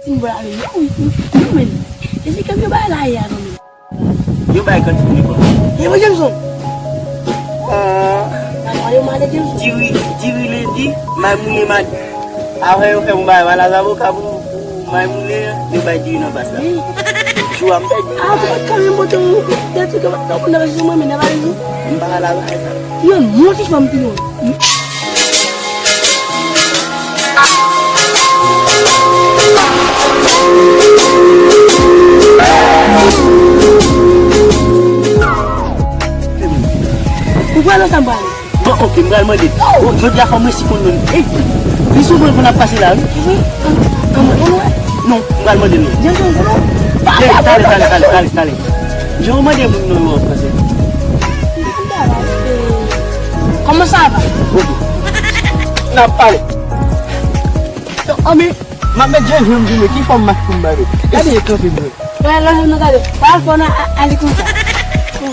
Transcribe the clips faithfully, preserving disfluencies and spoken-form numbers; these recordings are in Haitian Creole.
Ti m bral ale, wi, wi, wi, men. E se kèm yo bay la ye a, non, men. Yo bay kantite de bon. E mwen Jameson. Ah. Mwen mande Jameson. Diri, diri lendi, may moule madi. Apre yo fè m bay malaz avoka pou, pou may moule, yo bay diri nan bas la. Wi. Jou a m pèdi. Ah, pou kame moto, de ti ke pa konn nan sou mwen, men nan valiz ou. M pa ka la bay sa. Yon mouti fanm pi yon. Ou pral nan sa m pral? Bon, ok, m pral mande. Bon, jodi a fò mwen si konn non. Ey, li souvan konn ap pase la, wi. Wi, an, an, an, an, wè. Non, m pral mande non. Jan jan jan. Ey, talè, talè, talè, talè, talè. Jan ou mande moun non yo an fransè. Comment ça va? Ok. N ap pale. Anmi, m ap met jan jan m jwe, ki fòm match pou m ba yo? Gade e kanpe m yo. Wè, lòt jou nou gade. Pa al fò nan a-, ale konsa.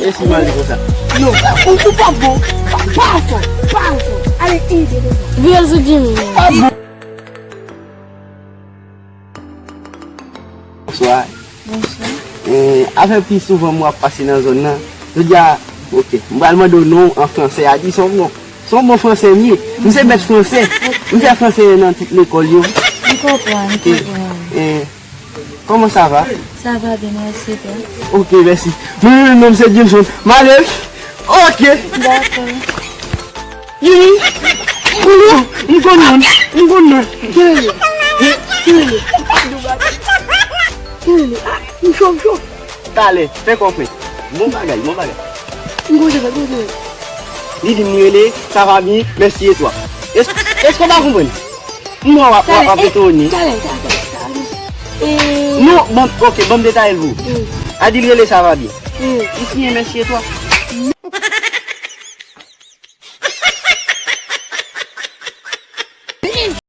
E si m ale konsa? Non, ou, ou pa bon. Pa, pa al fò, pa al fò. Ale ede konsa. Vire l sou Jimmy. Pa bon. Bonswa. Bonswa. Eh, avè pi souvan m w ap pase nan zòn nan. Jodi a, ok, m pral mande w non w an fransè a, di se yon bon, se yon bon fransè m ye. M se mèt fransè. M fè fransè nan tout lekòl yo. M konprann, m konprann. Eh, comment ça va? Ça va bien, merci, toi? Ok, mèsi. Mwen menm non m se Jameson. M ale wi. Ok. Dakò. Wi. Kounye a, m konn non, m konn non. Ki rele? Ki rele? Ki rele? Ah, m cho, m cho. Talè, fè kò frè. Bon bagay, bon bagay. M gon jefè, gon jefè. Li di m li rele, ça va bien, merci et toi. Èske, èske w pa konprann? M wè w ap, w ap, w ap etone. Talè, talè, talè, talè. E non, bon, ok, ban m detaye l pou ou. Mm. A di l rele ça va bien. Mm. Li siyen merci et toi.